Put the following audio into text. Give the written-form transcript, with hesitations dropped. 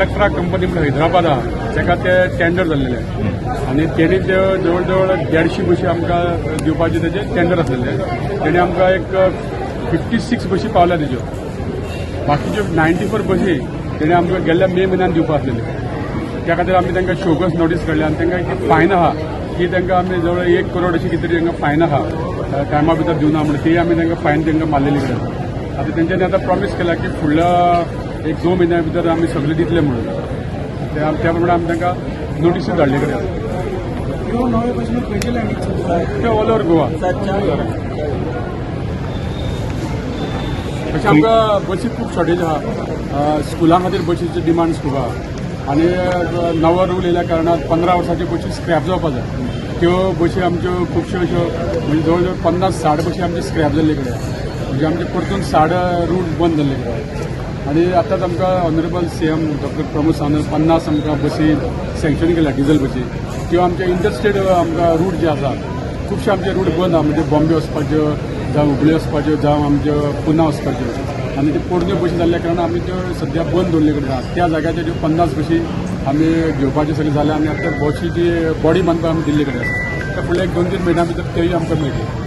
Electra company म्हणून हैदराबाद आहा, ताका ते टेंडर जाल्लेले आनी तेणी ते जवळ जवळ 150 बशी आमकां दिवपाचे तेजे टेंडर आसलेले. तेणी आमकां एक 56 बशी पावल्या तेज्यो. बाकीच्यो 94 बशी तेणी आमकां गेल्ल्या मे म्हयन्यान दिवपा आसलेले. त्या खातीर आमी तांकां शोकॉज नोटीस काडली आनी तांकां एक फायन आहा की तांकां आमी जवळ 1 करोड अशी कितें तरी तांकां फायन आहा, टायमा भितर दिवना म्हणून. तीय आमी तांकां फायन तांकां मारलेली कडेन. आतां तेंच्यांनी आतां प्रॉमीस केला की फुडल्या एक 2 म्हयन्या भितर आमी सगळे दितले म्हणून. त्या त्या प्रमाणे आमी तांकां नोटीसूय धाडले कडेन. ह्यो नव्यो बशी खंयचे लायनीक? ते ऑल ओवर गोवा. तशें आमकां बसी खूब शॉर्टेज आहा. स्कुलां खातीर बशीची डिमांड खूब आहा आनी नवो रूल येयल्या कारणान 15 वर्साच्यो बशी स्क्रॅप जावपा जाय. त्यो बशी आमच्यो खुबश्यो अश्यो, म्हणजे जवळ जवळ 50-60 बशी आमच्यो स्क्रॅप जाल्ले कडेन, म्हणजे आमचे परतून 60 रूट बंद जाल्ले कडेन. आनी आतांच आमकां honourable CM doctor Pramod Sawant 50 आमकां बसी सँक्शन केल्या, डिझल बसी. त्यो आमचे इंटरस्टेट आमकां रूट जे आसा, खुबशे आमचे रूट बंद आहा, म्हणजे बॉम्बे वचपाच्यो जावं हुबळी वचपाच्यो जावं आमच्यो पुना वचपाच्यो. आनी त्यो पोरण्यो बशी जाल्ल्या कारणान आमी त्यो सद्या बंद दवरले कडेन आहा. त्या जाग्याचेर त्यो 50 बशी आमी घेवपाचे सगळें जालें आनी आतां बशीची बॉडी बांदपाक आमी दिल्ले कडेन आसा. त्या फुडल्या एक 2-3 म्हयन्या भितर तेय आमकां मेळटले.